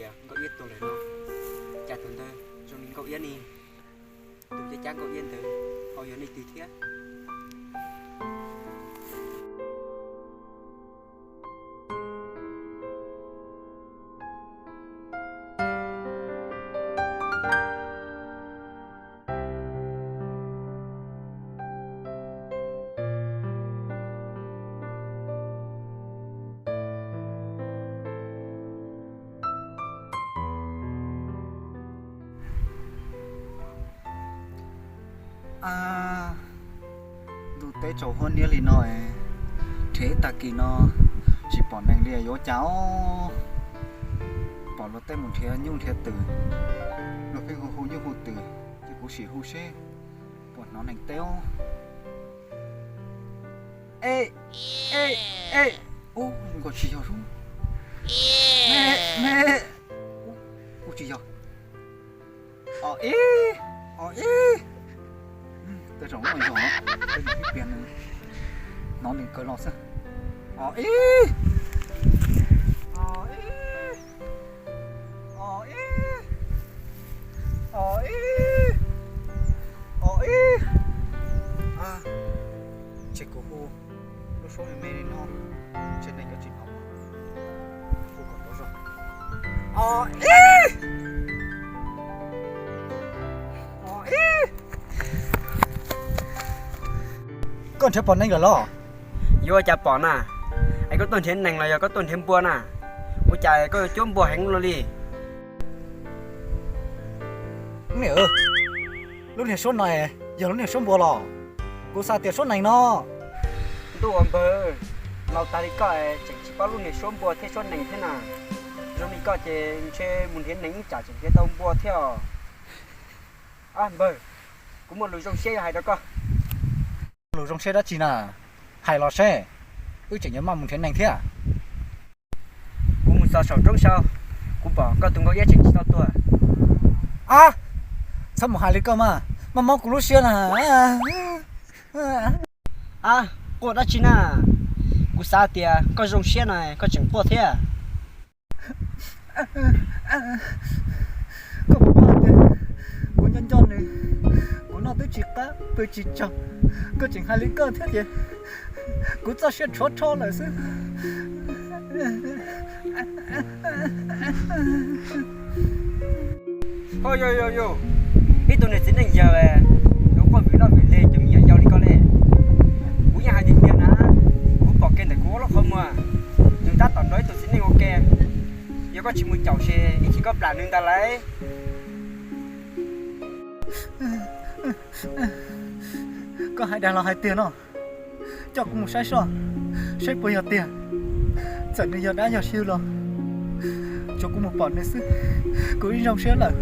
Nkauj Iab tuag lawm no, cas tus ntawd zoo li Nkauj Iab ne? Tus cab cab Nkauj Iab ntawd ho yog leej twg thiab? Ab, ntuj teb tsaus huab niab li no es, nrhiav ib tag kis no tsis pom neeg li yuav cas os. Pom luag tej mus nrhiav nyuj nrhiav twm, luag pheej hu hu nyuj hu twm, ces kuv sim hu seb puas hnov neeg teb os. Ej, ej, ej, ub, nkaus tsis yog lub. Me, me, ub, kuj tsis yog. Os ib, os ib. Tej zaum no yog, tej zaum ib pliag nws hnov nws kawg los xwb. Os ib, os ib, os ib, os ib, os ib. Ntshe kuv hu lub suab me me li no, ntshe neeg yuav tsis hnov. Hu kom tau zoo. Os ib, os ib. Koj nrhiav pom neeg lawm los? Yuav ua cas pom na? Es koj tuaj nrhiav neeg los yog koj tuaj nrhiav npua na? Ua cas koj yuav cuab npua heev luaj li? Niam, lub niag suab no yog lub niag suab npua los? Kuv xav tias suab nees no. Ntuj ua npawg, laus tag li koj tseem tsis paub lub niag suab npua thiab suab nees thiab na. Zoo li koj ces ntshe mus nrhiav nees ib tsam tseem nrhiav tau npua thiab os. Ab npawg, kuv muaj lus zoo siab yuav hais rau koj. Lus zoo siab dab tsi na? Hais los seb, wb tseem yuav maj mus nrhiav nees thiab. Kuv mus txog saum roob saud, kuv pom koj tus nkauj iab tseem tsis tau tuag. Ab, txhob mus hais li koj mas, mob mob kuv lub siab na. Ab, quaj dab tsi na? Kuv xav tias koj zoo siab no koj tseem quaj thiab. Koj puas paub tias kuv nco nco nws, kuv noj twb tsis qab pw tsis tsaug, koj tseem hais li koj thiab ces kuv txoj sia rhuav rho lawm xwb. Ho yog yog yog, ib tug niag txiv neej yawg yuav quaj vwm loj vwm lig cov me nyuam yaus li koj li. Kuv yeej hais tiag tiag na, kuv pom kiag ntawm kuv ob lub qhov muag, nws tab tom nrog ib tug txiv neej ua ke. Yog koj tsis mus caum ces ib chim koj plam nws ntag lauj. Koj hais dag los hais tiag no? Coj kuv mus saib soj, saib puas yog tiag. Txawm nws yog dab yog xyw los, tsuav kuv mus pom nws xwb, kuv ib zoo siab lawm.